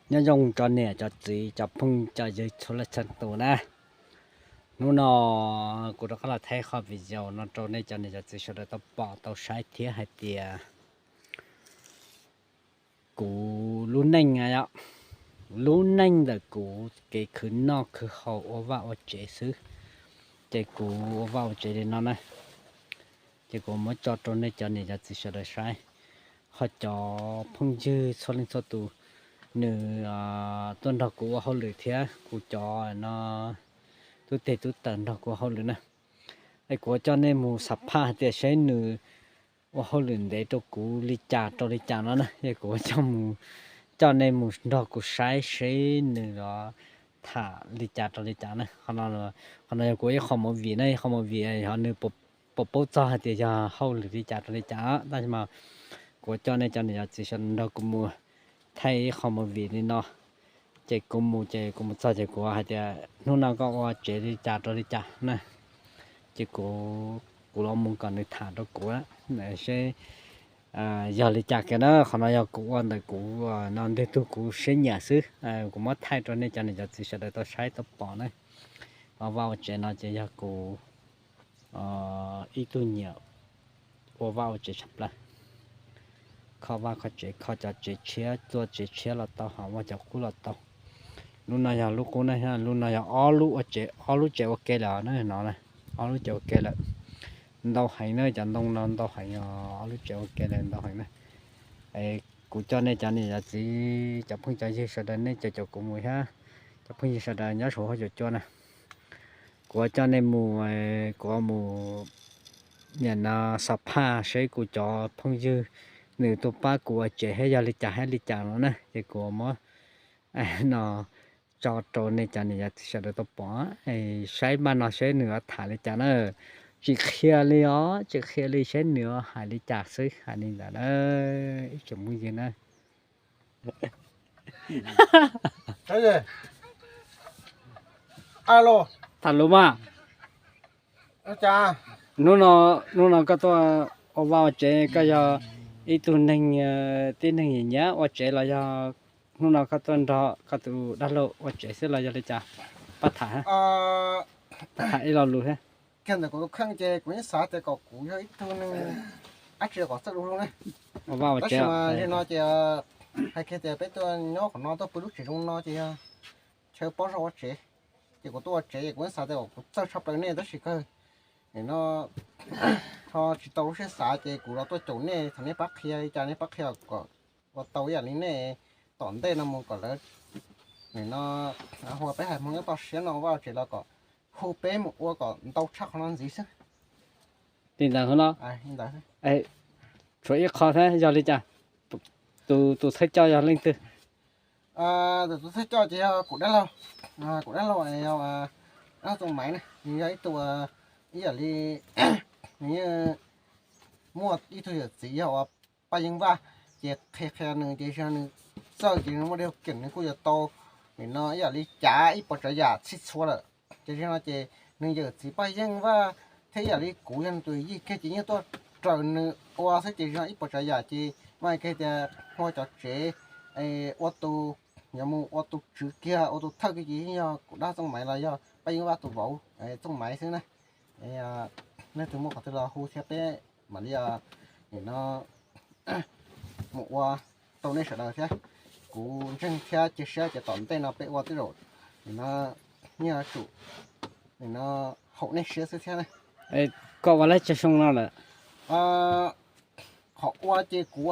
Nyob zoo cov niam cov txiv cov phooj cov ywg txhua leej txhua tus na. Hnub no kuv rov qab los thaij qhov video no rau nej cov niam cov txiv sawv daws tau pom tau saib thiab hais tias kuv lub neej, lub neej ntawm kuv kev khwv noj khwv haus ua vaj ua tsev xwb, ces kuv ua vaj ua tsev li no na. Ces kuv muab tso rau nej cov niam cov txiv sawv daws saib, ho cov phooj ywg txhua leej txhua tus nws tuaj nrog kuv ua hauj lwm thiab kuv cov no tub teg tub taws nrog kuv ua hauj lwm na. Es kuv coj nej mus xam phaj hais tias saib nws ua hauj lwm ntev rau kuv li cas rau li cas no na, es kuv coj mus, coj nej mus nrog kuv saib seb nws los tham li cas rau li cas na. Qhov no yog kuv ib qho movie na, ib qho movie ho nws puas paub txog hais tias yog hauj lwm li cas rau li cas, tab sis mas kuv coj nej cov niam cov txiv sawv daws nrog kuv mus thaij ib qho movie li no. Ces kuv mus, ces kuv mus txog ces kuv hais tias hnub no koj ua tsev li cas rau li cas na. Ces kuv, kuv los mus kom nws tham rau kuv seb yog li cas kiag na. Qhov no yog kuv ua ntawm kuv no ntwg tug kuv siab nyiam xwb, kuv muab thaij rau nej cov niam cov txiv sawv daws tau saib tau pom na. Ua vaj ua tsev no ces yog kuv ib tug nyiam ua vaj ua tsev tshaj plaws. Kho vaj kho tsev, kho cov tsev tshiab, txua tsev tshiab los tau, ho ua cov qub los tau. Lub no yog lub qub na, lub no yog ob lub ua tsev, ob lub tsev ua ke lawm na no, ob lub tsev ua ke lawm. Ntau heev na, cov ntoo no ntau heev, ob lub tsev ua ke lawm ntau heev na. Kuv coj nej cov niam cov txiv cov phooj cov ywg sawv daws nej caum caum kuv mus thiab, cov phooj ywg sawv daws nyob saum huab cua na. Kuv coj nej mus, kuv mus nim no xam phaj seb kuv cov phooj ywg nws tuaj pab kuv ua tsev thiab yog li cas thiab li cas no na, ces kuv muab no tso rau nej cov niam cov txiv sawv daws tau pom, saib maj no seb nws yuav tham li cas na. Tsis qhia li os, tsis qhia li, saib nws hais li cas xwb, hais li ntawd na. Ib tsoom phooj ywg na. Tham lus mas. Hnub no, hnub no koj tuaj ua vaj ua tsev, koj yog ib tug neeg, tib neeg nyiam nyiam ua tsev los yog hnub no koj tuaj nrog koj tus dab laug ua tsev xwb los yog li cas? Pab tham, tham ib lo lus thiab. Kiag ntawm kuv tus kheej ces kuv yeej xav tias kom kuv yog ib tug neeg dab tsi kom txawj du lug ne. Tab sis mas li no ces hais kiag tias peb tuaj nyob qhov no tuaj pw lub tsev zoo no ces yog chaw pob zog ua tsev. Ces kuv tuaj ua tsev ces kuv yeej xav tias kom kuv txawj tshaj plaws nej tab sis kawg nim no ho tsis tau lub siab xav ces kuv los tuaj caum nej, thaum nej pab qhia li cas nej pab qhia kom ua tau ib yam li nej tom ntej no mus kom lawv nim no hu peb hais Hmoob nyob toj siab no vaj tsev los kom hu peb mus ua kom ntau tshaj qhov no ntxiv xwb. Li ntawd no, tshuav ib qho thiab yog li cas? Tus, tus thawj coj yog leej twg? Tus thawj coj ces yog kuv dab laug, kuv dab laug yog dab laug Txooj Maiv na, nws yog ib tug, ib yam li nws yeej muaj ib tug yawm txiv yog uas Paj Yeej Vaj, ces qhia qhia nws ces nws txawj ces nws muaj dej keem nws kuj yuav tau nim no ib yam li cav ib puas tsav yam txhij txhua lawm. Ces no ces nws yawm txiv Paj Yeej Vaj thiab ib yam li kuv yog nws tus yij kiag ces yeej tuaj raws nws ua xwb ces ib puas tsav yam ces mas kiag tias ua cov tsev, ua tus, yuav mus ua tus tswv kiag ua tus thawj kiag ces yeej yog kuv dab Txooj Maiv los yog Paj Yeej Vaj tus vauv Txooj Maiv xwb na. Leej twg muaj qhov twg los hu thiab peb mam li nim no mus ua rau nej sawv daws thiab. Kuv ntseeg thiab cia siab ces tom ntej no peb ua tej zaum nim no yeej yuav tsum nim no haum nej siab xwb thiab na. Koj ua lab tsawg xyoo no lawm? Qhov ua ces kuv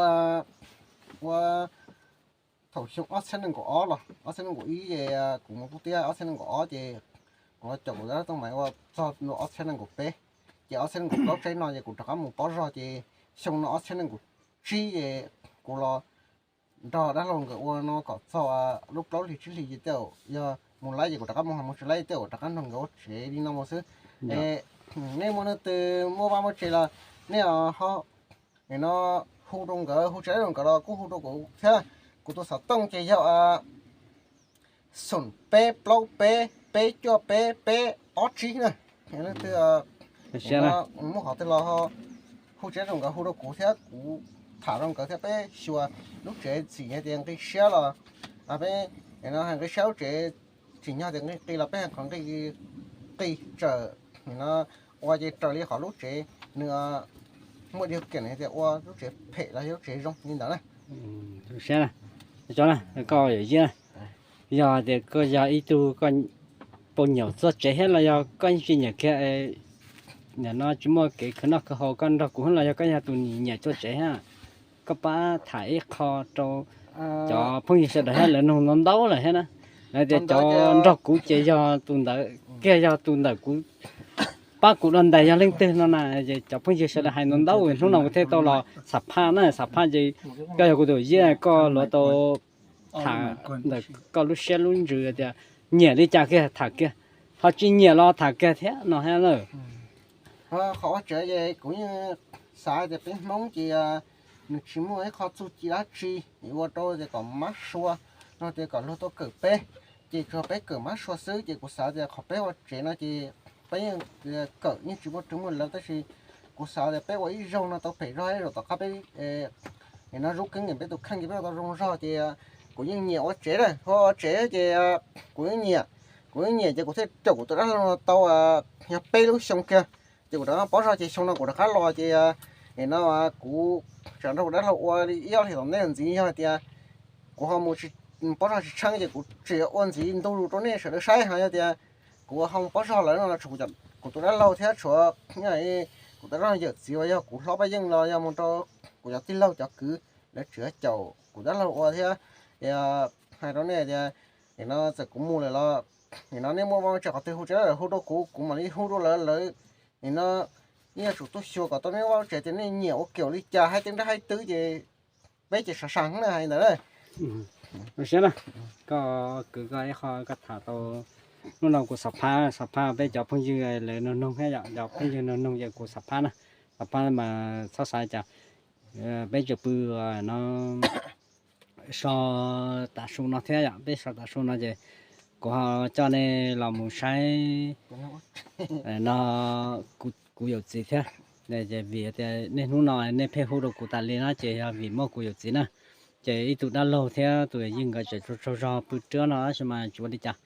ua thaum xyoo ob txhiab nees nkaum ob los ob txhiab nees nkaum ib es kuv mus pub tiab ob txhiab nees nkaum ob ces kuv los caum kuv dab Txooj Maiv ua txog ob txhiab nees nkaum peb. Ces ob txhiab nees nkaum plaub tsaib no ces kuv rov qab mus pob zog ces xyoo no ob txhiab nees nkaum tsib es kuv los nrog dab laug nkawd ua no kom txog lub plaub hlis tsib hlis ces tej zaum yog mus laib ces kuv rov qab mus, ho mus tsis laib tej zaum rov qab nrog nkawd ua tsev li no mus xwb. Es nej muaj leej twg muaj vaj muaj tsev los nej ho nim no hu rau nkawd, hu tsis laib rau nkawd los kuj hu rau kuv thiab. Kuv tus xov tooj ces yog xoom peb plaub peb peb cuaj peb peb ob tsib na. Leej twg muaj qhov twg los hu tsis laib rau nkawd hu rau kuv thiab kuv tham rau nkawd thiab peb xyuas lub tsev txim hais tias nqi siab los Peb no hais nqi saib lub tsev tsim nyog tias nqi qis los peb hais qhov nqi qis tsawm no ua ces raws li qhov lub tsev nws muaj điều kiện tias ua lub tsev phem los yog lub tsev zoo li ntawd na. Koj yawm yij, yog tias koj yog ib tug koj pom nyuam txog tsev thiab los yog koj yeej tsis nyiam kiag, nim no tsis muaj kev khwv noj khwv haus koj nrog kuv los yog koj yog tus nyiam txog tsev thiab, koj pab tham ib qho rau cov phooj ywg sawv daws thiab lawv nug ntau ntau lawm thiab na. Lawv tias cov nrog kuv ces yog tus ntawd kiag yog tus ntawm kuv pab kuv dua ntais yog leej twg no na. Ces cov phooj ywg sawv daws hais ntau ntau hnub no kuv thiaj tau los xam phaj na, xam phaj ces koj yog kuv tus yawm yij koj yuav tau tham ntawm koj lub siab lub ntsws tias nyiam li cas kiag tham kiag, ho tsis nyiam los tham kiag thiab no thiab na. Qhov ua tsev ces kuv yeej xav tias peb Hmoob ces nws tsis muaj ib qho txuj ci dab tsi ua rau tias kom mab sua, no tias kom luag tau kawm peb, ces tsuas peb kawm mab sua xwb. Ces kuv xav tias qhov peb ua tsev no ces peb yeej kawm yeej tsis muaj rwg muaj lawv, tab sis kuv xav tias peb ua ib zaug no tau phem zog ib zaug tom qab peb no zub keeb nkees peb tus kheej ces peb ua tau zoo zog. Ces kuv yeej nyiam ua tsev na, ua tsev ces kuv yeej nyiam, kuv yeej nyiam ces kuv thiaj caum kuv tus dab laug no tau yog peb lub xyoo kiag. Ces kuv rov pob zog ces xyoo no kuv rov qab los ces no kuv tsam nrog kuv dab laug ua li ib ob hlis tom ntej ntxiv yog tias kuv ho mus pob zog tsis tsheeb ces kuv tseem ua ntxiv ntu zus rau nej sawv daws saib. Ho yog tias kuv ho mus pob zog lawm no tshuav kuv tus dab laug thiab tshuav kuv tus dab laug yawm txiv uas yog kuv hlob Paj Yeej los yog mus rau kuv cov tij laug cov kwv, lawv tseem caum kuv dab laug ua thiab. Hais rau nej tias nim no txawm kuv mus lawm los nim no nej muaj vaj tswv qhov twg hu tsev hu rau kuv, kuv mam li hu rau lawv, lawv nim no yeej yuav tsum tuaj xyuas kom tau nej vaj tsev tias nej nyiam ua kev li cas, haib teeb nrab haib twb ces peb ces sov sas na hais ntawd. Siab na, koj kwv koj ib qho koj tham tau. Hnub no kuv xam phaj, xam phaj peb cov phooj ywg lawv nug nug thiab yom, cov phooj ywg nug nug ces kuv xam phaj na, xam phaj mas txhob xav cas. Peb tseem pw no so tav su no thiab yom, peb so tav su no ces kuv ho coj nej los mus saib no kuv yawm txiv thiab. Ces vim tias niaj hnub no nej pheej hu rau kuv tas li no ces yog vim muaj kuv yawm txiv na. Ces ib tug dab laug thiab tus yawm yij nkawd tseem tsaug tsaug zog pw rwb no tab sis mas tsis ua li cas.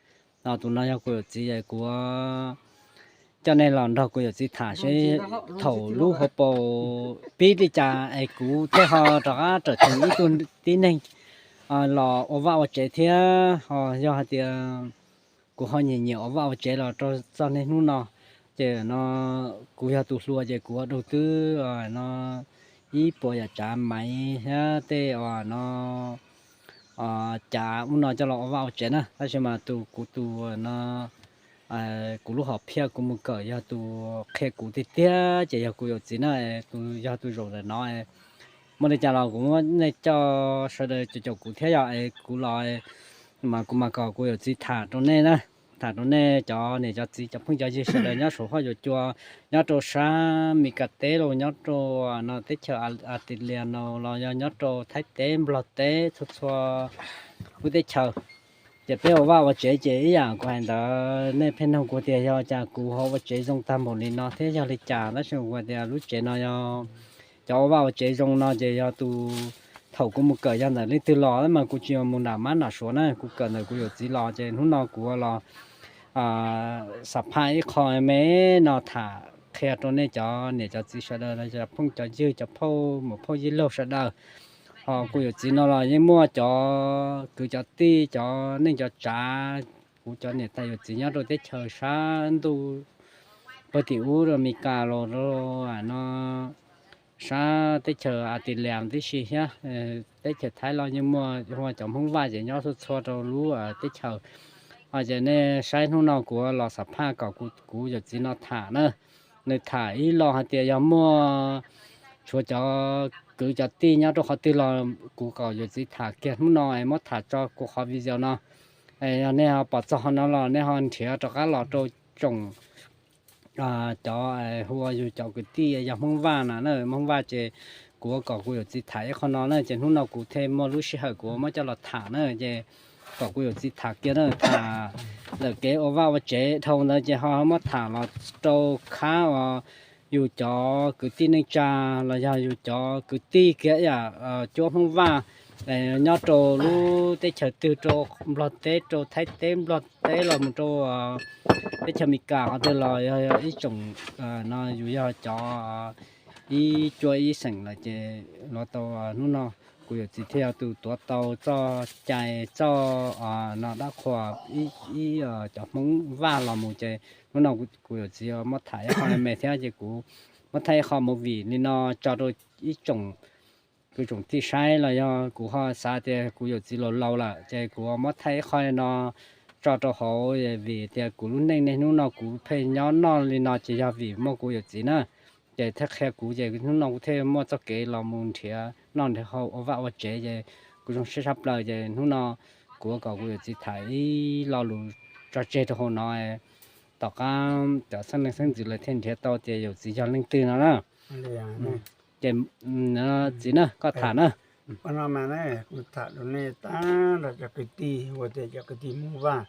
Tus no yog kuv yawm txiv es kuv coj nej los nrog kuv yawm txiv tham seb thaum lub hauv paus pib li cas es kuv thiaj ho rov qab raws teem ib tug tib neeg los ua vaj ua tsev thiab ho yog hais tias kuv ho nyiam nyiam ua vaj ua tsev los rau txog niaj hnub no. Ces no kuv yog tus hluas ces kuv ua dua twb no ib puas yam tsav maiv thiab tej no cav ub no coj los ua vaj ua tsev na. Tab sis mas tus kuv tus no kuv lub hom phiaj kuv mus kawm yog tus qhia kuv tiag tiag ces yog kuv yawm txiv na, tus yog tus zaum ntawm no. Muaj li cas los kuv muab nej coj sawv daws caum caum kuv thiab yom, es kuv los mas kuv mas kom kuv yawm txiv tham rau nej na, tham rau nej cov niam cov txiv cov phooj cov ywg sawv daws nyob saum huab cua, nyob rau sab Mes Kas teb los nyob rau no teb chaws As Tis Lias no los yog nyob rau Thaib teb Nplog teb txhua txhua lub teb chaws. Ces peb ua vaj ua tsev ces ib yam kuv hais ntawd nej pheej nug kuv tias yog cas kuv ho ua tsev zoo tag npaum li no thiab yog li cas, tab sis kuv tias lub tsev no yog cov ua vaj ua tsev zoo no ces yog tus thaum kuv mus kawm yog ntawm leej twg los mas kuv tsis mus nram mab nram suav na, kuv kawm ntawm kuv yawm txiv los ces hnub no kuv los xam phaj ib qho me no tham qhia rau nej cov niam cov txiv sawv daws los cov phooj cov ywg cov phauj muam phauj yij laug sawv daws. Ho kuv yawm txiv no los yeej muaj cov kwv cov tij cov neej cov tsav, kuv cov niam tais yawm txiv nyob rau teb chaws sab ntuj pag tim ub rau Mes Kas los rau no sab teb chaws As Tis Lias tib si thiab. Teb chaws Thaib los yeej muaj, hu ua cov Hmoob Vaj ces nyob txhua txhua rau lub teb chaws. Ho ces nej saib hnub no kuv los xam phaj kom kuv yawm txiv no tham na. Nws tham ib los hais tias yog muaj tshuav cov kwv cov tij nyob rau qhov twg los kuv kom yawm txiv tham kiag hnub no es muab tham tso kuv qhov video no. Yog nej ho pom txog qhov no los nej ho nrhiav rov qab los rau tsoom cov hu ua yus cov kwv tij yog Hmoob Vaj na, Hmoob Vaj ces kuv kom kuv yawm txiv tham ib qho no na, ces hnub no kuv thiaj muaj lub sij hawm kuv muab coj los tham na, ces kom kuv yawm txiv tham kiag na, tham lawm kev ua vaj ua tsev dhau ntawd ces ho muab tham los rau khab uas yus cov kwv tij neej tsa los yog yus cov kwv tij kiag yam cuab Hmoob Vaj nyob rau lub teb chaws twg, rau Nplog teb, rau Thaib teb, Nplog teb los mus rau teb chaws Amelikas qhov twg los yog ib tsoom no yus yog cov ib cuab ib xeem lawm ces los tau hnub no kuv yawm txiv thiaj yog tus tuav tau txoj cai txoj no dab qhuas ib cov Hmoob Vaj los mus ces hnub no kuv yawm txiv muab tham ib qho me thiab ces kuv muab thaij ib qho movie li no tso rau ib tsoom kwv tsoom tij saib los yog kuv ho xav tias kuv yawm txiv laus laus lawm ces kuv muab thaij ib qho no tso rau hauv vim tias kuv lub neej niaj hnub no kuv pheej nyob noj li no ces yog vim muaj kuv yawm txiv na. Ces thiaj qhia kuv ces hnub no kuv thiaj muaj txoj kev los mus nrhiav noj nrhiav haus ua vaj ua tsev ces kuv zoo siab tshaj plaws ces hnub no kuv kom kuv yawm txiv tham ib lo lus tso tseg rau hauv no, tom qab cov xeeb leej xeeb ntxwv lawv thiaj nrhiav tau tias yawm txiv yog leej twg no na. Ces txiv na koj tham na. Ua no mas ne, kuv tham rau nej tag nrho cov kwv tij uas tias cov kwv tij Hmoob Vaj,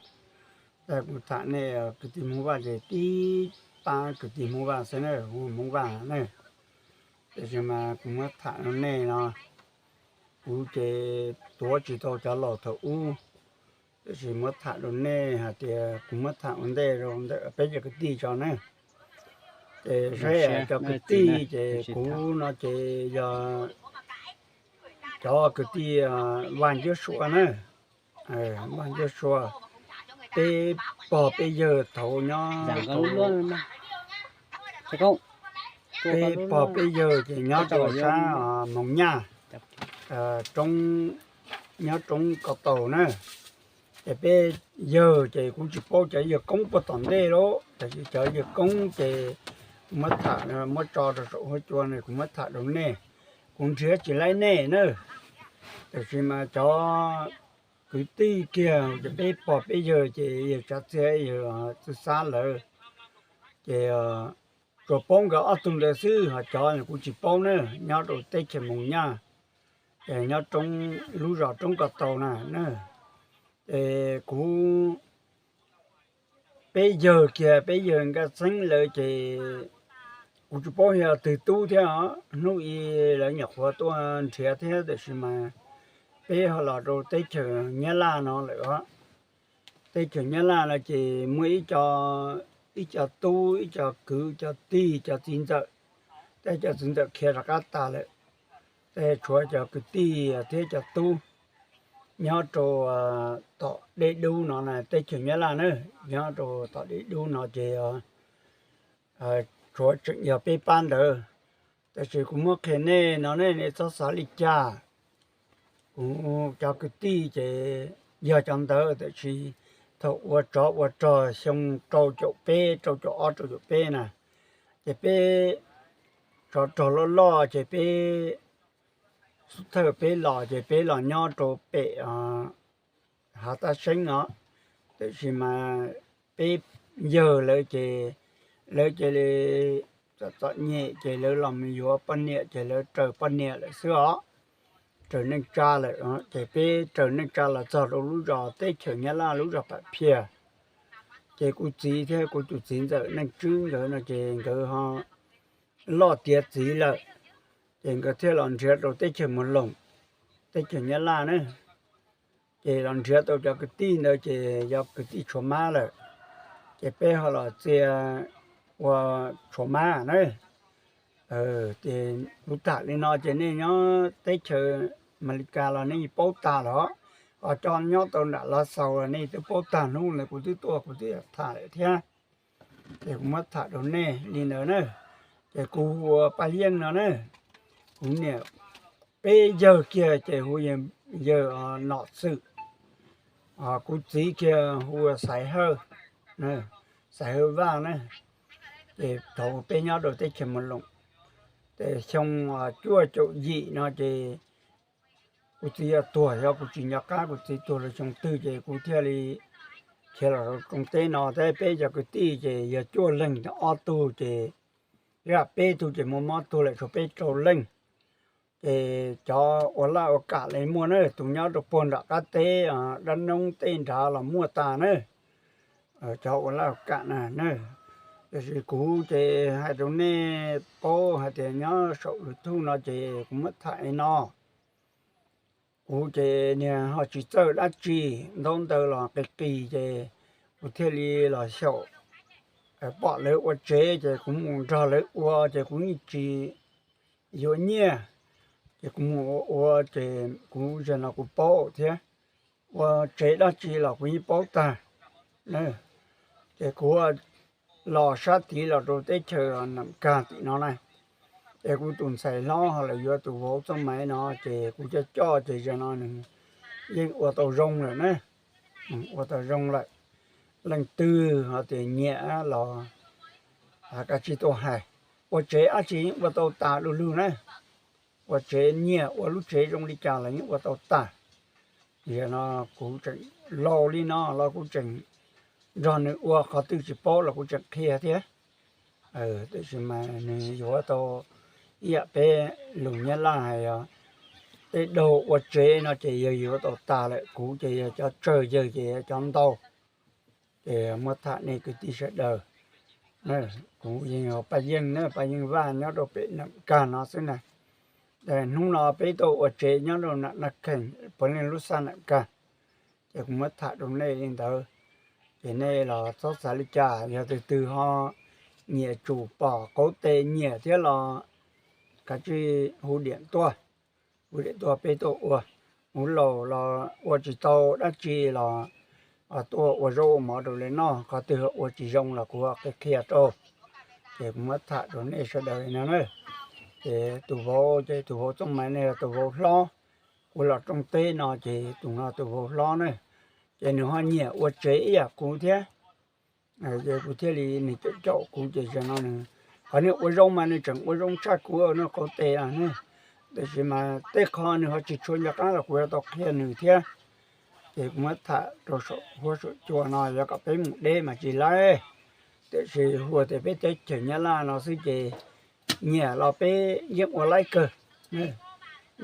kuv tham nej kwv tij Hmoob Vaj ces tib pab kwv tij Hmoob Vaj xwb na, hu Hmoob Vaj na. Tiam sis mas kuv muab tham rau nej no, kuv ces tuav tsis tau cov laus thaum ub, tiam sis muab tham rau nej hais tias kuv muab tham ua ntej rau ntawm peb cov kwv tij tso na. Ces saib cov kwv tij ces kuv no ces yog cov kwv tij Vaj Ncub Sua na, Vaj Ncub Sua, peb pog peb yawg thaud nyob, peb pog peb yawg ces nyob rau sab Moos Nyaj, roob, nyob roob Ko Taus na. Ces peb yawg ces kuv tsis paub cov yawg koob puag tom ntej lauj, tiam sis cov yawg koob ces kuv muab tham, muab tso rau saum huab cua no kuv muab tham rau nej, kuv nrhiav tsis laib nej na. Tiam sis mas cov kwv tij kiag ces peb pog peb yawg ces yawg Tsav Txiag yawg Txwj Xab lawv, ces tsuas paub nkawd ob tug ntawd xwb, ho cov kuv tsis paub na, nyob rau teb chaws Moos Nyaj, nyob roob, lub zos roob Ko Taus na. Ces kuv, peb yawg kiag peb yawg Nkaj Xeeb lawv ces kuv tsis paub yog twg tub thiab os, hnub i lawv nyuam qhuav tuaj nrhiav thiab tiam sis mas peb ho los rau teb chaws Nyab Laj no lawm os. Teb chaws Nyab Laj no ces muaj ib co, ib co tub, ib co kwv, cov tij, cov txiv ntxawm, tej cov txiv ntxawm khiav rov qab tas lawm, tej tshuav cov kwv tij thiab cov tub nyob rau tom Dej Dub no na, teb chaws Nyab Laj na, nyob rau tom Dej Dub no ces tshuav tseem yog peb pab ntawd. Tab sis kuv muab qhia nej no ne, nej txhob xav li cas. Kuv cov kwv tij ces yog cov ntawd, tab sis thaum ua tsov ua rog xyoo rau caum peb, rau caum ob, rau caum peb na, ces peb tsov rog loj loj ces peb xub thawj peb los ces peb los nyob rau pem Hav Tab Seeb os. Tab sis mas peb yawg lawv ces, lawv cia li txom txom nyem ces lawv los mus yuav poj niam ces lawv raws poj niam lawm xwb os, raws neej tsa lawm. Ces peb raws neej tsa los txog rau lub zos teb chaws Nyab Laj lub zos Pam Phiaj. Ces kuv txiv thiab kuv tus txiv ntxawm Neej Tswb nkawd no ces nkawd ho loj tiav txiv lawm, ces nkawd thiaj los nrhiav rau teb chaws Mus Loos, teb chaws Nyab Laj na. Ces los nrhiav tau cov kwv tij ntawd ces yog kwv tij tshuav mab lawm, ces peb ho los txia ua tshuav mab na. Ces kuv tham li no ces nej nyob teb chaws Amelikas los nej paub tag lawm, ho cov nyob tau nram Lav Xaus los nej twb paub tag hnub lawm, kuv twb tuaj kuv twb tham lawm thiab. Ces kuv muab tham rau nej li ntawd na. Ces kuv hu ua Paj Yeej no na, kuv niam, peb yawg kiag ces hu yawg Nom Xwm, kuv txiv kiag hu ua Xaiv Hawj, Xaiv Hawj Vaj na. Ces thaum peb nyob rau teb chaws Mus Loos, ces xyoo cuaj caum yim no ces kuv txiv yog tuag, yog kuv tsis nco qab kuv txiv tuag los xyoo twg ces kuv thiaj li khiav los rau teb no thiab. Peb cov kwv tij ces yog cuaj leeg, ob tug ces, peb tug ces muaj mob tuag lawm tshuav peb rau leej. Ces cov ua laj ua kam li muaj na, tus nyob rau puag nram qab teb dab noob tej nrad los muaj tas na. Cov ua laj ua kam na na, Tiam sis kuv ces hais rau nej paub hais tias nyob saum YouTube no ces kuv muab tham li no. Kuv ces niag ho tsis txawj dab tsi, ntaub ntawv los qis qis ces kuv thiaj li los xyaum pom lawv ua tsev ces kuv mus nrog lawv ua ces kuv yeej tsis yuav nyiaj, ces kuv mus ua ua ces kuv zaum no kuv paub thiab, ua tsev dab tsi los kuv yeej paub tag. Ces kuv los sab tid los rau teb chaws Nam Kag tim no na, ces kuv tus ntxhais hlob ho lawv yuav tus vauv Txooj Maiv no ces kuv coj coj ces zaum no nws yeej ua tau zoo lawm na, ua tau zoo lawm. Leej twg ho tias nyiam los kav tsij tuaj hais, ua tsev dab tsi yeej ua tau tas du lug na. Ua tsev nyiam ua lub tsev zoo li cas los yeej ua tau tas. Yog no kuv tseem laus li no los kuv tseem nrog nws ua, qhov twg tsis paub los kuv tseem qhia thiab. Tiam sis mas nws yuav tau ib yam peb lus Nyab Laj hais yog tej daug ua tsev no ces yog yuav tau tas lawm, kuv ces yog cov tsawg yawg ces yog cov ntau. Ces muab tham nej kwv tij sawv daws, kuv yeej yog Paj Yeej na, Paj Yeej Vaj nyob rau pem Nam Kag no xwb na. Hnub no peb tuaj ua tsev nyob rau Nam Khees, puav leej lub xaj Nam Kag, ces kuv muab tham rau nej li ntawd. Ces nej los txhob xav li cas, yog tus twg ho nyiam tsum pom qauv tes nyiam thiab los kav tsij hu diam tuaj, hu diam tuaj peb tuaj ua. Kuv laus los ua tsis tau dab tsi los tuaj ua zaub ua mov rau lawv noj, qhov twg ua tsis zoo los kuv qhia qhia rau. Ces kuv muab tham rau nej sawv daws li no na. Ces tus vauv ces tus vauv Txooj Maiv ne yog tus vauv hlob, kuv los rooj teb no ces tus no tus vauv hlob na. Ces nws ho nyiam ua tsev ib yam kuv thiab. Ces kuv thiaj li nws caum caum kuv ces zaum no nws, qhov nws ua zoo mas nws tseem ua zoo tshaj kuv noj qauv tes ne. Tiam sis mas tej qho nws ho tsis tshua nco qab los kuv yuav tau qhia nws thiab. Ces kuv muab tham rau saum huab saum cua no yog kom peb mus deb mas tsis laib. Tiam sis hu tias peb teb chaws Nyab Laj no xwb ces nyiam los peb yeej ua laib kawg,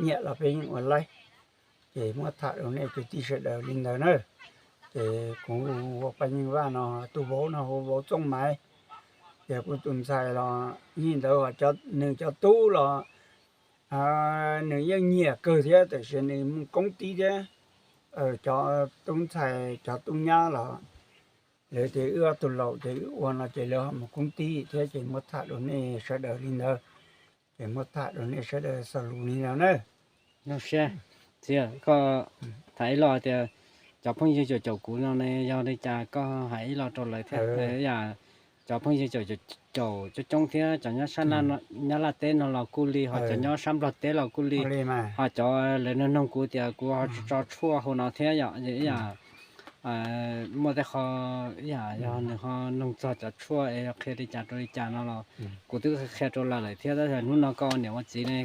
nyiam los peb yeej ua laib. Ces muab tham rau nej kwv tij sawv daws li ntawd na. Ces kuv hu ua Paj Yeej Vaj no, tus vauv no hu vauv Txooj Maiv. Ces kuv tus ntxhais los li ntawd, nws cov tub los nws yeej nyiam kawg thiab tiam sis nws mus koob tib thiab. Cov tub ntxhais cov tub nyab los lawv tias wb ob tug laus ces wb ua no ces lawv ho mus koob tib thiab. Ces muab tham rau nej sawv daws li ntawd, ces muab tham rau nej sawv daws xaus lus li ntawd na. Txiv, koj tham ib los tias cov phooj ywg caum caum kuv no ne yog li cas koj hais ib los rau lawv thiab. Yam cov phooj ywg caum caum coob coob thiab, cov nyob sab Nyab Laj teb no los kuj li, ho cov nyob sab Nplog teb los kuj li, ho cov lawv noog noog kuv tias kuv ho tso tshuaj hauv no thiab yom. Ib yam muaj tej qho ib yam yog nws ho noog txog cov tshuaj es yog qhia li cas rau li cas no los kuv twb qhia rau lawv lawm thiab. Tab sis hnub no koj ua niam ua txiv ne,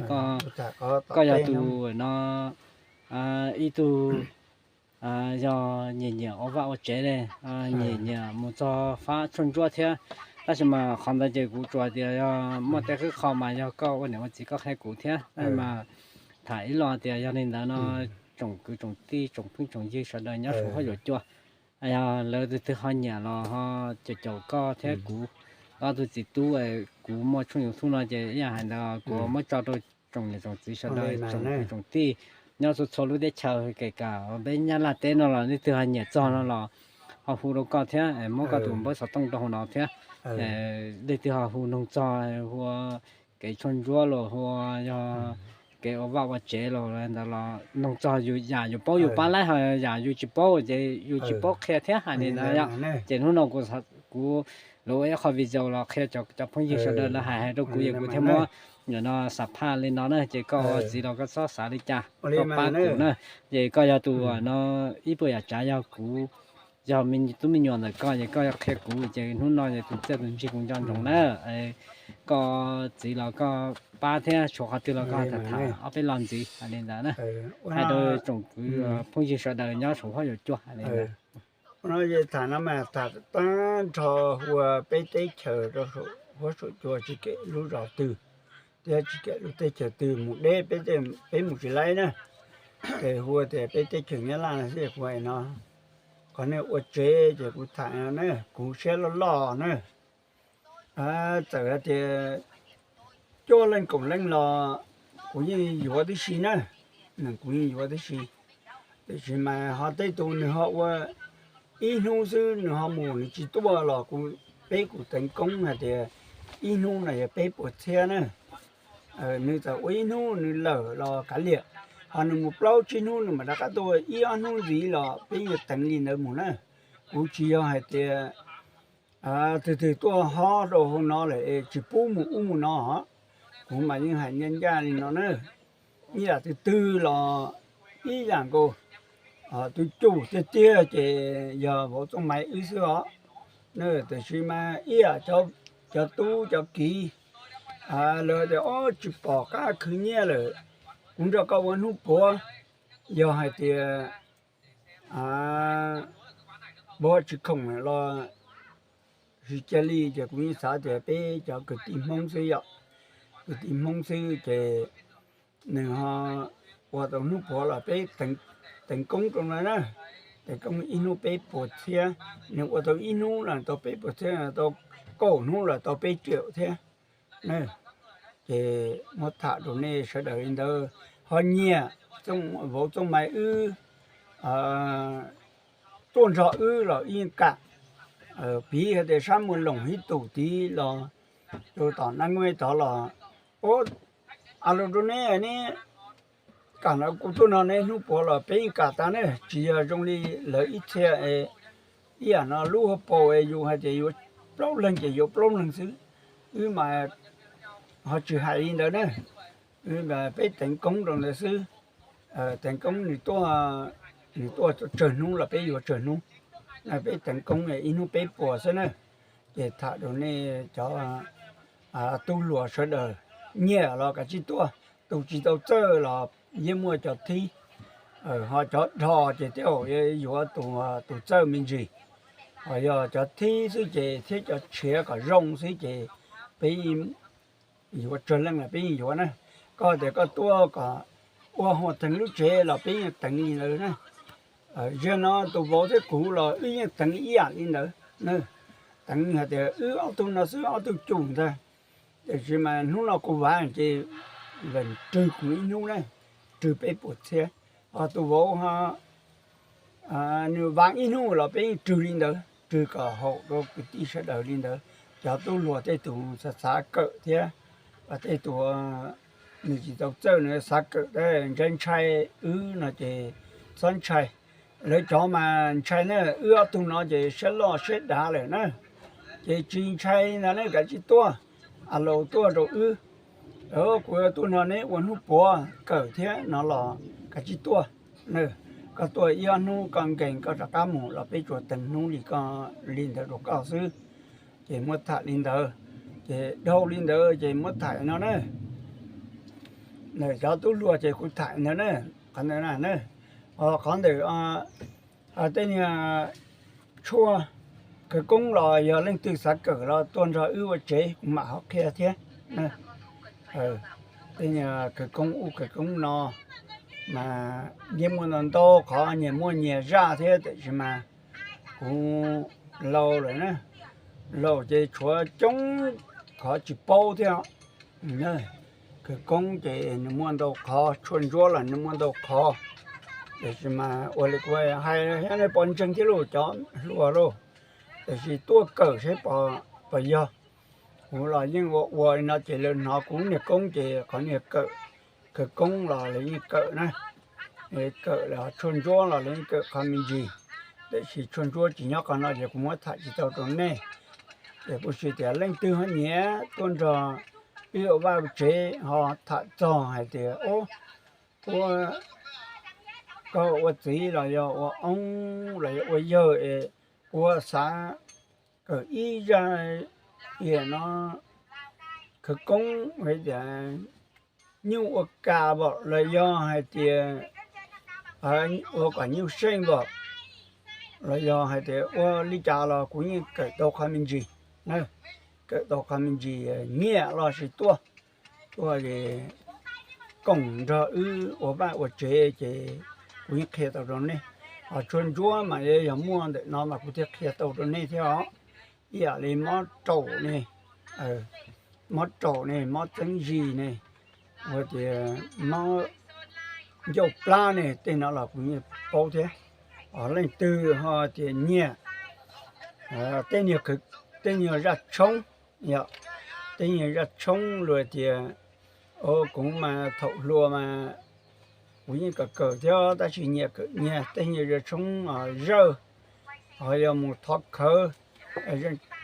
koj yog tus no ib tug yog nyiam nyiam ua vaj ua tsev ne, nyiam nyiam mus txog fab tshuaj ntsuab thiab. Tab sis mas qhov ntawd ces kuv tsuas tias yog muaj tej qhov mas yog koj ua niam ua txiv koj qhia kuv thiab. Tab sis mas tham ib los tias yog li ntawd no, tsoom kwv tsoom tij tsoom phooj tsoom ywg sawv daws nyob saum huab saum cua, yog lawv tus twg ho nyiam los ho caum caum koj thiab kuv ob tug txiv tub. Kuv muaj tshooj YouTube no ces ib yam hais ntawd kuv muab tso rau tsoom niam tsoom txiv sawv daws tsoom kwv tsoom tij nyob txhua txhua lub teb chaws, kể cả peb Nyab Laj teb no los leej twg ho nyiam txog no los ho hu rau koj thiab, muab koj tus npawb xov tooj rau hauv no thiab. Leej twg ho hu noog txog hu kev tshuaj ntsuab los hu yog kev ua vaj ua tsev los ntawd los noog txog yus yam yus paub yus pab laib, ho yam yus tsis paub ces yus tsis paub qhia thiab hais li ntawd yom. Ces hnub no kuv los ua ib qho video los qhia cov phooj ywg sawv daws lawv hais hais rau kuv es kuv thiaj muab nim no xam phaj li no na. Ces koj ua txiv los koj txhob xav li cas, koj pab kuv na. Ces koj yog tus no ib puas yam tsav yog kuv yog me tub me nyuam ntawm koj ces koj yog qhia kuv ces hnub no ces tus txiaj tus ntsig kuv nco ntsoov na. Koj txiv los koj pab thiab, tshuav qhov twg los koj tham tham ob peb lo ntxiv hais li ntawd na. Hais rau tsoom kwv phooj ywg sawv daws nyob saum huab saum cua hais li ntawd. Ua no ces tham no mas tham tag nrho hu ua peb teb chaws rau saum huab saum cua tsis kem lub zos twg thiab tsis kem lub teb chaws twg mus deb peb mus tsis laib na. Ces hu ua tias peb teb chaws Nyab Laj no xwb kuv hais no. Qhov nej ua tsev ces kuv tham no na, kuv siab loj loj na. Txawm hais tias cuaj leej kaum leej los kuv yeej yuav tib si na, kuv yeej yuav tib si. Tiam sis mas ho tej tus nws ho ua ib hnub xwb nws ho mus nws tsis tuaj los kuv, peb kuj teev koob hais tias ib hnub no yog peb puas txhiab na. Nws txawm ua ib hnub nws lawm los kav liam, ho nws mus plaub tsib hnub nws mam rov qab tuaj ib ob hnub ntxiv los peb yuav teev li ntawd mus na. Kuv tsis yog hais tias twg twg tuaj hob rau hauv no lawm es tsis pub mus ub mus no. Kuv mas yeej hais ncaj ncaj li no na, ib yam twg twg los ib yam nkaus. Tus cum tiag tiag ces yog vauv Txooj Maiv wb xwb os. Tiam sis mas ib yam cov tub cov kiv lawv tias ob tsis pom qab khwv nyiaj lawm, kuv nrog koj ua hnub puav, yog hais tias vauv tsis khoom los tsis cia li ces kuv yeej xav tias peb cov kwv tij Hmoob xwb yom, kwv tij Hmoob xwb ces nws ho ua tau hnub puav los peb teev koob rau na, teev koob ib hnub peb puas txhiab, nws ua tau ib hnub los tau peb puas txhiab, tau kaum hnub los tau peb riaum thiab. Ces muab tham rau nej sawv daws li ntawd, ho nyiam vauv Txooj Maiv wb tuaj nrog wb los wb yeej kam. Piv hais tias sab Muas Loos ib tus tid los rau tom Nab Ngueb tod los, a los rau neb ne, kam los kuv tuaj no neb hnub puav los peb yeej kam tas ne, tsis yog zoo li lawv ib txhia ib yam no lub hauv paus es yus hais tias yuav plaub leeg ces yuav plaub leeg xwb. Wb mas ho tsis hais li ntawd na, peb teev koob rau ntawd xwb. Teev koob nws tuaj, nws tuaj tsawg hnub los peb yuav tsawg hnub, peb teev koob ib hnub peb puas xwb na. Ces tham rau nej cov tub hluas sawv daws, nyiam los kav tsij tuaj, tus tsis tau txawj los yeej muaj cov thib, ho cov dhos ces tej zaum yuav tus txawj me ntsis, ho yog cov thib xwb ces thiab cov tshiav kom zoo xwb ces peb yuav tsawg leej los peb yeej yuav na. Koj tias koj tuaj kom ua hua teev lub tsev los peb yeej teev li ntawd na. Ziag no tus vauv thiab kuv los wb yeej teev ib yam li ntawd. Teev hais tias wb ob tug no xwb ob tug cum ntag, tiam sis mas hnub no kuv vav ces rwg kuv ib hnub na, rwg peb puas txhiab. Ho tus vauv nws vav ib hnub los peb yeej rwg li ntawd, rwg kom haum rau kwv tij sawv daws li ntawd. Cov tub hluas tej tus xav xav kawm thiab, tej tus nws tsis tau txawj nws xav kawm ntshai ntshai wb no ces txhob ntshai. Lawv cov mas ntshai na, wb ob tug no ces siab loj siab dav lawm na, ces tsis ntshai ntag ne, kav tsij tuaj, a los tuaj rau wb. Kuv tuaj no neb ua hnub puav kawm thiab no los kav tsij tuaj. Koj tuaj ib ob hnub koj nkees koj rov qab mus los peb tsuas teev hnub li koj, li ntawd rau koj xwb. Ces muab tham li ntawd, ces dhau li ntawd ces muab tham no na. Cov tub hluas ces kuv tham ntawd na, qhov ntawd na. Qhov ntawm tej niag tshuaj khawv koob los yog leej twg xav kawm los tuaj nrog wb ua tsev kuv mam ho qhia thiab. Tej niag khawv koob ub khawv koob no mas yeej muaj ntau ntau qhov, nyias muaj nyias zaj thiab, tiam sis mas kuv laus lawm na, laus ces tshuav coob qhov tsis paub thiab. Khawv koob ces nws muaj ntau qhov, tshuaj ntsuab los nws muaj ntau qhov, tiam sis mas ua li kuv hais thiab nej puas ntseeg thiab lauj cov hluas lauj, tiam sis tuaj kawm seb puas yog. Kuv los yeej ua ua li no ces lawv hnov kuv niag koob ces qhov niag kawm, khawv koob los lawv yeej kawm na, kawm los tshuaj ntsuab los lawv yeej kawm qhov me ntsis, tiam sis tshuaj ntsuab tsis nyob qhov no ces kuv muab tham tsis tau rau nej. Ces kuv xav tias leej twg ho nyiam tuaj nrog wb ua vaj ua tsev ho tham txog hais tias ua, koj ua txiv los yog ua oob los yog ua yawg es ua xav kawm ib zaj no khawv koob hais tias nyuj ua kas vom los yog hais tias ua kom nyuj seej vom los yog hais tias ua li cas los kuv yeej kawm tau qhov me ntsis, kawm tau qhov me ntsis, nyiam los sis tuaj, tuaj koom nrog wb ua vaj ua tsev ces kuv yeej qhia tau rau nej. Ho tshuaj ntsuab mas yog muaj ntawm no mas kuv thiaj qhia tau rau nej thiab os. Ib yam li mob raum ne, mob raum ne, mob txeeb zis ne, ua tias mob ncauj plab ne, tej no los kuv yeej paub thiab. Ho leej twg ho tias nyiam tej nyuag zaj tshoob, yog tej nyuag zaj tshoob luag tias, o, kuv mas thaum hluas mas kuv yeej kawm kawm thiab tab sis nyiam kawm nyiag tej nyuag zaj tshoob zawj, ho yog mus thov khawv,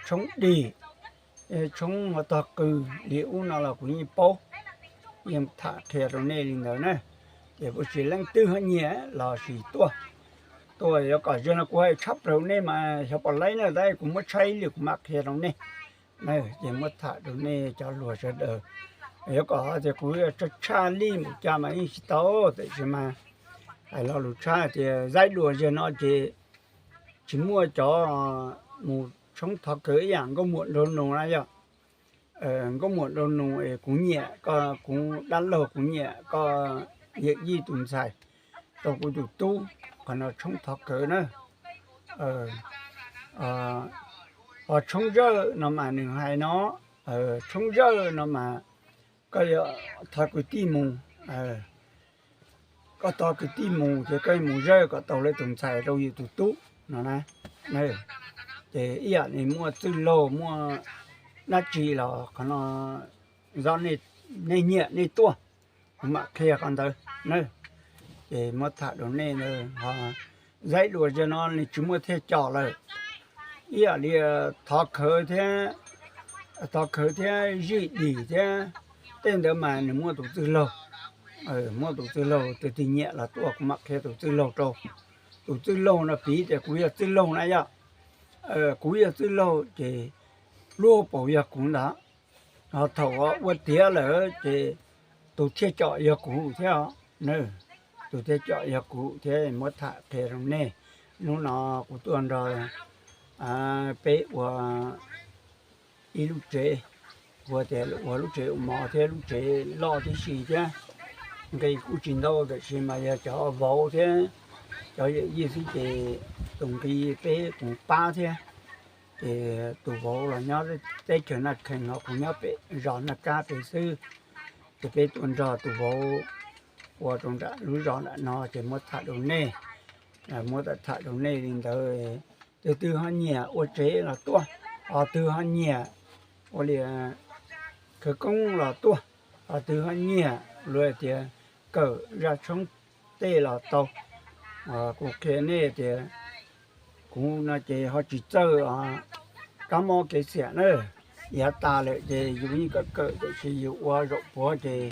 tshoob dig, tshoob ho tog qws li ub no los kuv yeej paub, yeej tham qhia rau nej li ntawd na. Ces kuv tsis leej twg ho nyiam los sis tuaj, tuaj yuav kom zoo no kuv hais tshaj plaws nej mas xyov puas laib na, tab kuv muab tshaib li kuv mam qhia rau nej. Ces muab tham rau nej cov hluas sawv daws, yuav kom hais tias kuv yuav tshaj tshaj li mus cas mas yeej tsis tau, tiam sis mas hais lo lus tshaj tias zaib dua ziag no ces tsis muaj cov mus tshoob thov khawv ib yam nkauj muam nraug nus na yog. Nkauj muam nraug nus es kuv nyiam koj, kuv dab laug kuv nyiam koj, yawm yij tus ntxhais rau kuv tus tub, qhov no tshoob thov khawv na. Ho tshoob zawj no mas nws hais no, tshoob zawj no mas koj yuav thov kwv tij mus, koj thov kwv tij mus ces koj mus zawj kom tau lawv tus ntxhais rau yus tus tub no na. Ces ib yam li muaj txwj laug muaj dab tsi los qhov no zov nej nyiam nej tuaj, kuv mam qhia qhov ntawd na. Ces muab tham rau nej, zaib dua ziag no nws tsis muaj thiaj com lawm. Ib yam li thov khawv thiab, thov khawv thiab zij dim thiab tej ntawd mas nws muaj tus txwj laug, muaj tus txwj laug, tus twg nyiam los tuaj kuv mam qhia tus txwj laug rau. Tus txwj laug no piv tias kuv yog txwj laug na yog, kuv yog txwj laug ces luag paus yog kuv ntag. Ho thaum ua tiav lawm ces tus thiaj com yog kuv thiab, tus thiaj com yog kuv thiab. Muab tham qhia rau nej, hnub no kuv tuaj nrog peb ua ib lub tsev, ua tias ua lub tsev ua mov thiab lub tsev loj tib si thiab. Nqi kuj tsis ntau tiam sis mas yog cov vauv thiab cov yawm yij xwb ces tus nqi peb kuv pab thiab. Ces tus vauv los nyob teb chaws Naj Khees ho kuv nyob pem zos Naj Kab pem xwb. Ces peb tuaj nrog tus vauv ua rau nram lub zos nram no ces muab tham rau nej, muab tham rau nej li ntawd. Tus twg ho nyiam ua tsev los tuaj, ho twg ho nyiam ua li khawv koob los tuaj, ho twg ho nyiam luag tias kawm zaj tshoob tej los tau. Kuv qhia nej tias kuv no ces ho tsis txawj kab mob kev xiam na, yav tas lawm ces yus yeej kawm kawm tiam sis yus ua zaum puav ces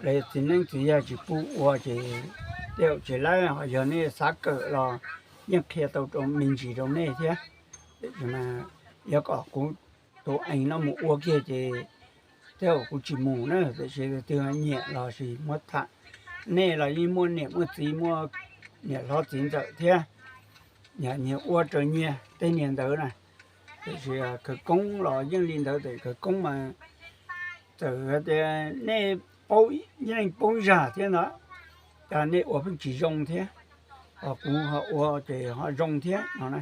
los yog txiv neeb txiv yaig tsis pub ua ces tej zaum tsis laib. Ho yog nej xav kawm los yeej qhia tau rau me ntsis rau nej thiab. Tiam sis mas yog kom kuv tus ees no mus ua kiag ces tej zaum kuv tsis mus na, tiam sis twg nyiam los sis muab tham. Nej los yeej muaj niam muaj txiv, muaj niam hlob txiv ntxawm thiab, nyias ua raws nyias tej niag ntawd na. Tiam sis khawv koob los yeej li ntawd, tias khawv koob mas txawm hais tias nej paub, yeej paub zaj thiab ntag, cas nej ua pheej tsis zoo thiab, ho kuv ho ua ces ho zoo thiab no na.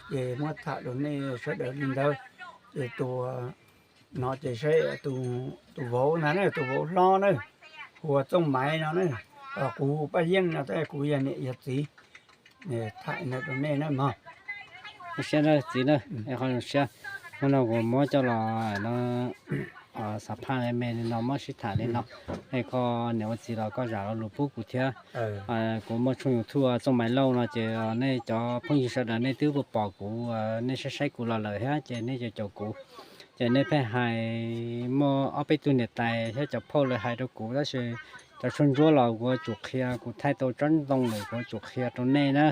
Ces muab tham rau nej sawv daws li ntawd. Ces tus no ces saib tus vauv ntag na, tus vauv hlob na, hu ua Txooj Maiv no na, ho kuv hu Paj Yeej no, tab kuv yog niam yog txiv. Tham ntawd rau nej na mog. Zoo siab na txiv na, qhov zoo siab. Hnub no kuv muab coj los no, xav phaj me me li no muab sib tham li no, es koj niam ua txiv los koj zam lo lus pub kuv thiab. Kuv muaj tshooj YouTube Txooj Maiv Lauj no ces nej cov phooj ywg sawv daws nej twb pom kuv, nej saib saib kuv los lawm thiab ces nej caum caum kuv. Ces nej pheej hais, muaj ob peb tug niam tais thiab cov phauj lawv hais rau kuv tab sis cov tshuaj ntsuab los kuv yuav tsum qhia, kuv thaij tau tsob ntoo lawm kuv yuav tsum qhia rau nej na.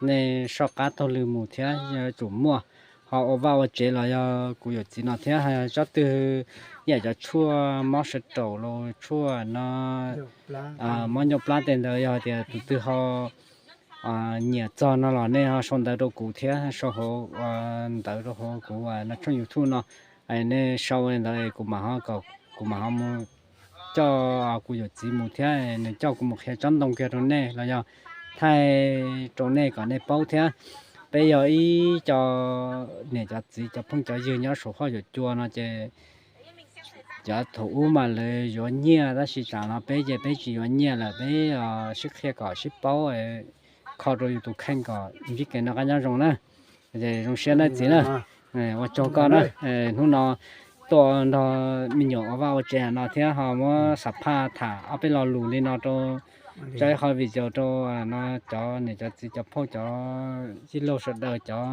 Nej soj qab taug lw mus thiab yuav tsum muaj. Ho ua vaj ua tsev los yog kuv yawm txiv no thiab, tsob twg ib yam cov tshuaj mob sawv raum los tshuaj no, mob ncauj plab tej ntawd yog tias tus twg ho nyiam txog no los nej ho sau ntawv rau kuv thiab, sau hauv ntawv rau hauv kuv no tshooj YouTube no. Nej sau li ntawd kuv mam ho, kuv mam ho mus coj kuv yawm txiv mus thiab nws coj kuv mus qhia tsob ntoo kiag rau nej los yog thaij rau nej kom nej paub thiab. Peb yog ib co niam cov txiv cov phooj cov ywg nyob saum hoj yuam cua no ces cov thaum ub mas lawv yuav nyiaj tab sis tsam no peb ces peb tsis yuav nyiaj lawm, peb sib qhia kom sib paub, kho rau yus tus kheej kom ntsib kev noj qab nyob zoo na. Ces zoo siab na txiv na, ua tsaug koj na. Hnub no tuaj nrog me nyuam ua vaj ua tsev no thiab ho muab xam phaj tham ob peb lo lus li no rau, tso ib qho video rau no cov niam cov txiv cov phooj cov ywg laug sawv daws, cov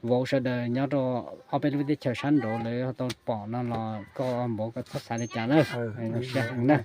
vauv sawv daws nyob rau ob peb lub teb chaws sab nraud lawv tau pom no los koj npaum koj txhob xav li cas na. Zoo siab heev na.